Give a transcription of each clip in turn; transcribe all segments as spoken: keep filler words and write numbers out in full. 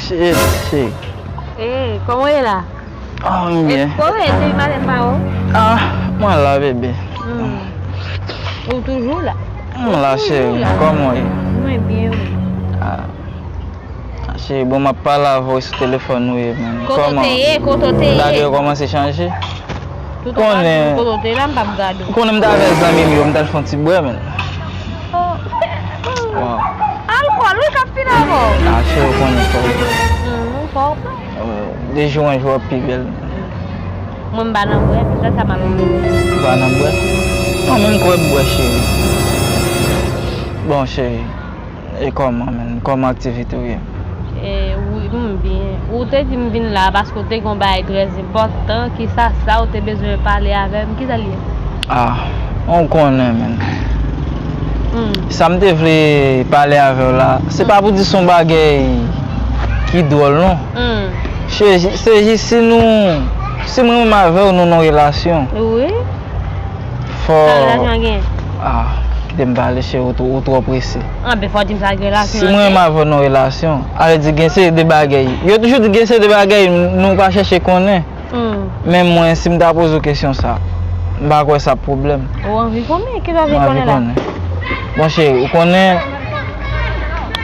Cheri, cheri. Ee, kòman w ye la? Ah, mwen byen. Kòman w ye, cheri, maten pa wè w? Ah, mwen la, bebe. Hmm. Ou toujou la? Mwen la, cheri. Kòman w ye? Mwen byen, wi. Ah. Ah, cheri, bon, m ap pale avè w sou telefòn ou ye, menm. Kote w te ye? Kote w te ye? Bagay yo kòmanse chanje. Tout ou pa di m kote w te la, m p ap gade w. Ou konnen m t avè zanmi m yo, m t al fè yon ti bwè, menm. Oh. Alkòl, wi, k ap fini avè w. Ah, cheri, ou konnen fò w bwè. Hmm, fò w bwè. Oh, de jou an jou w ap pi bèl. Mwen, m pa nan bwè, se sa m ap di. Ou pa nan bwè? Non, men m kwè m bwè, cheri. Bon, cheri. E kòman, menm? Kòman aktivite w ye? E, wi, m byen. Ou te di m vin la paske w te gen yon bagay trè enpòtan. Kisa sa ou te bezwen pale avè m? Kisa l ye? Ah, ou konnen, menm. Hmm. Sa m te vle pale avè w la, se pa pou di se yon bagay ki dwòl, non. Hmm. Se, se jis si nou, si mwen menm avè w, nou nan relasyon. Wi. Fò. Sa relasyon an gen? Ah, kite m pale, cheri, ou twò, ou twò prese. Anben, fò w di m sa gen relasyon an gen. Si mwen menm avè w nan relasyon, sa vle di gen seri de bagay. Yo toujou di gen seri de bagay nou pa chèche konnen. Hmm. Men mwen, si m ta poze w kesyon sa, m pa kwè sa ap pwoblèm. Ou anvi konnen? Kisa w vle konnen la? Mwen anvi konnen. Bon, cheri, ou konnen,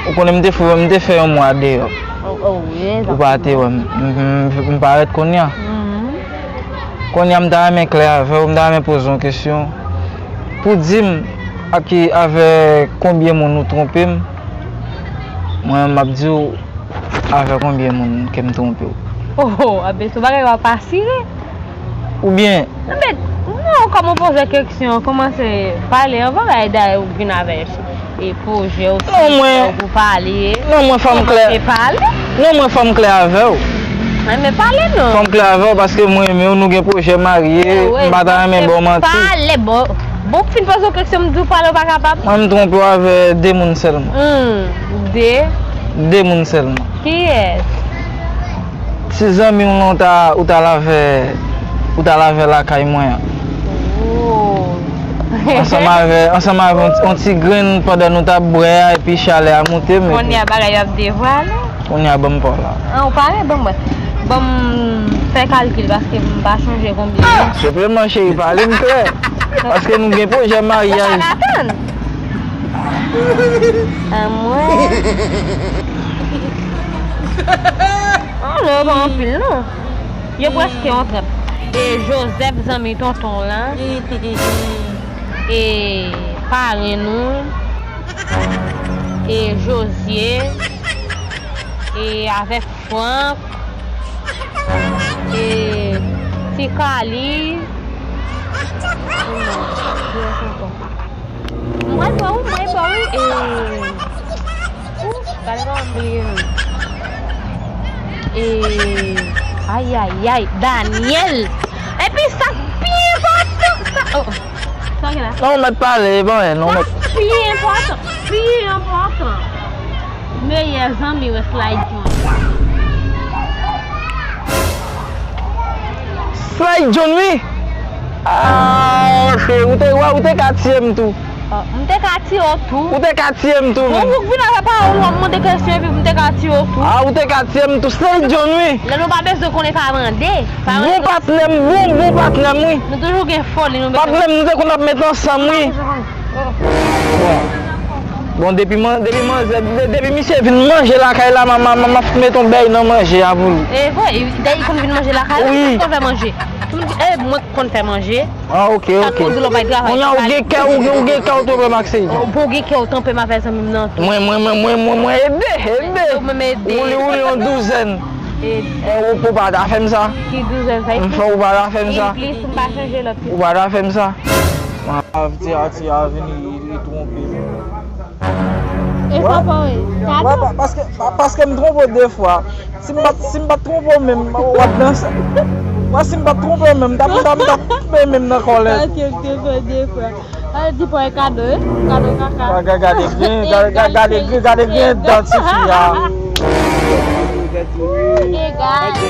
ou konnen m te fè, m te fè yon mwa deyò. Oh, oh, wi, sa. Ou pa te wè m. M, m, m parèt kounye a. Hmm. Kounye a, m ta renmen klè avè w, m ta renmen poze w yon kesyon. Pou di m ak ki, avè konbyen moun ou twonpe m, mwen, m ap di w avè konbyen moun ke m twonpe w. Oh, oh, anben, se yon bagay w ap asire. Oubyen. Anben, non, kòman w poze kesyon, kòmanse pale, anvan bagay dayè ou vin avè e pwojè w, non, mwen, pou pale. Non, mwen, fò m klè. Kòmanse pale. Non, mwen, fò m klè avè w. Enben, pale non. Fò m klè avè w paske mwen renmen w, nou gen pwojè marye, eh, wi, m pa ta renmen ba w manti. Pale, bon, bon, fin poze w kesyon, m di w pale, w pa kapab. Mwen, m twonpe w avè de moun sèlman. Hmm, de? De moun sèlman. Kiyès? Ti zanmi w lan ou t al avè, ou t al avè lakay mwen an. Oh. Ansanm avè, ansanm avè yon, yon ti grenn pandan nou t ap bwè a, epi chalè a moute, men. Kounye a bagay yo ap devwale. Kounye a ban m pa w la. An, ou pare? Ban m wè. Ban m fè kalkil paske m pa chonje konbyen. Senpleman, cheri, pale m klè. Paske nou gen pwojè maryaj. Ou pa ka tann? Anmwey. Oh, non, yo pa anpil, non. Yo prèske yon trant. E Joseph, zanmi tonton w lan. E parenn nou. E Josie. E avèk Frank. E Ti Kali. Kiyès ankò? M pral pran ou, m pral pran ou. E, ou, gade kòman m bliye non. E, ayayay, Daniel. Epi sa k pi enpòtan, sa, oh, sa gen la? Non, mèt pale, bon, non, mèt. Sa k pi enpòtan, pi enpòtan. Meyè zanmi w, Sly John. Sly John, wi. Ah, cheri, ou te, ou te ka tiye m tou. Ah, m te ka tiye w tou. Ou te ka tiye m tou, menm. Bon, ou vin avè pawòl ou ap mande kesyon epi m te ka tiye w tou. Ah, ou te ka tiye m tou. Sly John, wi. Lè nou pa bezwen konnen pa mande. Bon patnè m, bon, bon patnè m, wi. Nou toujou gen foli, nou. Patnè m, nou te konn ap met ansanm, wi. Bon. Bon, depi man, depi manzè, de-, depi misye vin manje lakay la, m, m, m, m ap met yon bèy nan manje a pou li. E vre, li konn vin manje lakay la, wi. Ou konn fè manje. E, mwen konn fè manje. Ah, ok, ok. Kounye a ou gen kè, ou gen, ou gen kè ou twonpe m ak Seydi. Ou gen kè ou twonpe m avè zanmi m nan tou. Mwen, mwen, mwen, mwen, mwen, mwen ede, ede. Mwen ede. Ou li, ou li yon douzèn. Ede. Mwen, ou, ou pa ta fè m sa. Ki douzèn sa? M fè ou pa ta fè m sa. Plis, m pa chanje lòt. Ou pa ta fè m sa. Avdi ati a vini, li, li twonpe m. E sa pa wè. Wè, pa, paske, pa, paske m twonpe w de fwa. Si m pa t, si m pa t twonpe w menm, w ap danse. Wè, si m pa t twonpe w menm, m t ap, m t ap, m t ap twonpe menm nan kòlèt. Paske m twonpe w de fwa. Al di pa e kado, wi. Kado kaka. Gade, gade grenn, gade, gade, gade grenn, gade grenn dan tifi a. E gade.